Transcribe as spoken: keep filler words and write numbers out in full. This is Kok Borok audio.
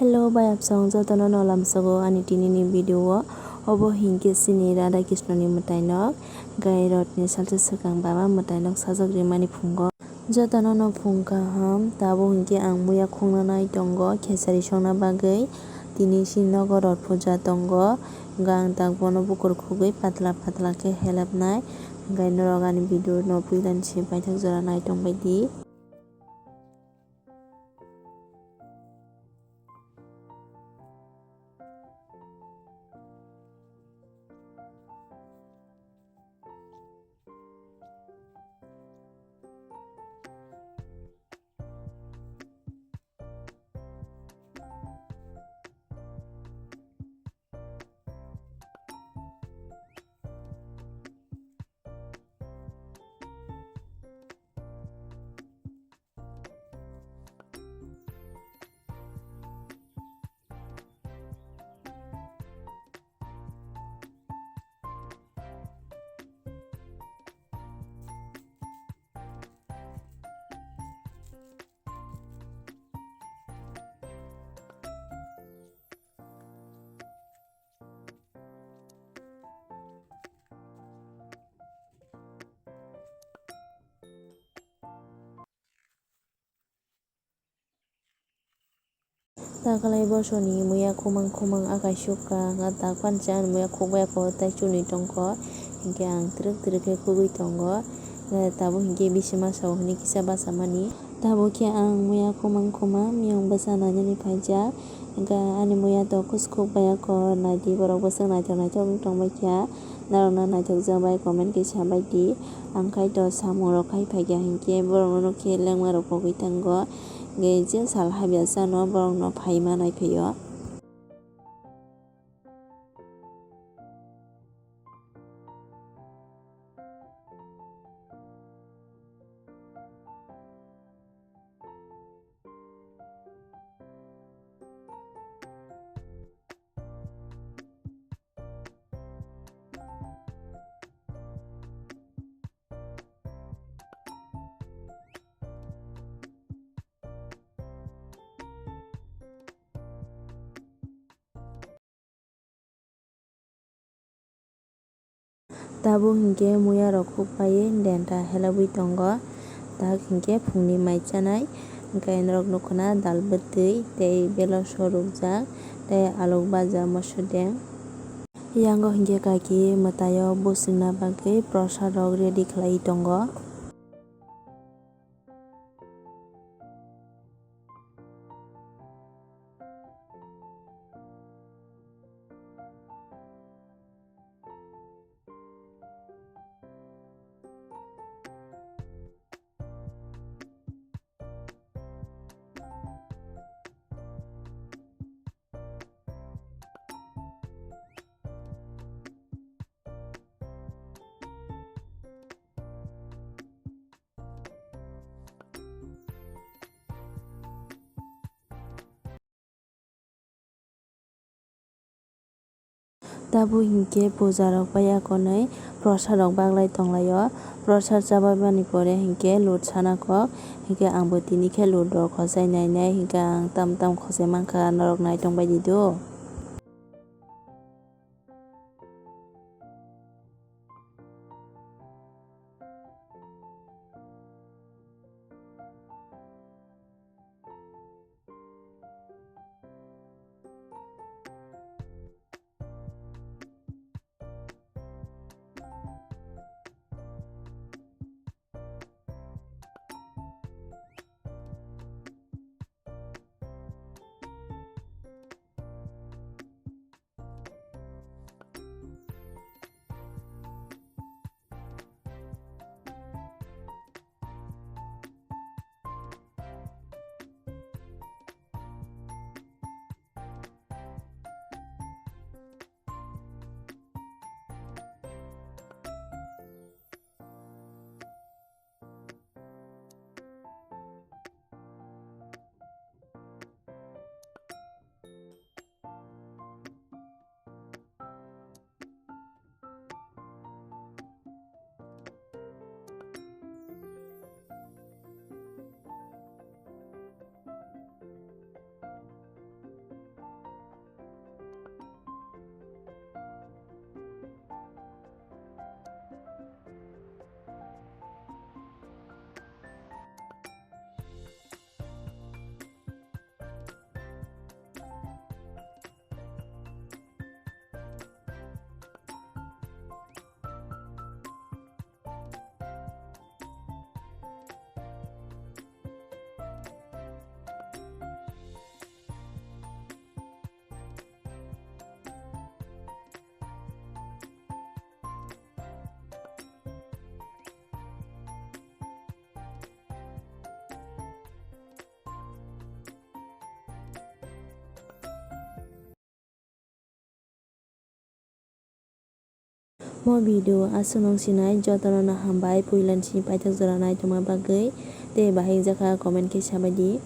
Hello, bayapsong jotono no lamsogo ani tinini video o. Obo hinkhe chini Radha Krishna ni mwtai nok, gai rot ni salsa swkang baba mwtai nok sajak rimani phungo. Jotono no phung kaham, tabuk hinkhe ang muya khungna nai tongo khesari songna bagwi. Tini si nogo rot puja tongo, hwnkhe ang tak bono bukur khugwi patla patla khe helapnai. Hwnkhe norok ani video no puila ni se paithak jora nai tongbaidi. Takalai bosoni muya khumang khumang akai sukha, wngkha tak pansa ani muya khukbai ako tei chunwi tongkho, hinkhe ang twrwk twrwk khe khugwi tongo. Tabuk hinkhe bisi masa o hwnwi kisa bachamani. Tabuk khe ang muya khumang khumang miyung bwsa nainani phaijak, hinkhe ani muya to kusu khukbai ako naidi, borok bwswk naithok naithok wng tongbaikha. Norokno naithokjak bai comment khe sabaidi. Ang khai to samung rok khai phaikha hinkhe borokno nukhe lengma rok pogwi thango. Hinkhe je sal habya sano borokno phaima naiphaio. Tabuk hinkhe muya rok khukpaiwi denta helabwi tongo. Tak hinkhe phungni mai chanai, hinkhe norok nukho na dal bwtwi tei belaso rukjak tei alok baja mosodeng. Yango hinkhe kaki mwtaio bwswkna bagwi prosad rok ready khlaiwi tongo. Tabuk hinkhe puja rok bai akonwi prosad rok baglai tonglaio. Prosad chabaimani pore hinkhe lut sana kok, hinkhe angbo tini khe lut rok khosai nainai, hinkhe ang tam tam khosai mankha, norok naitong baidi do. O video aswk nung sinai jotono no hambai puila ni simi paithak jora naitongma bagwi tei bahai jakha comment khe sabaidi.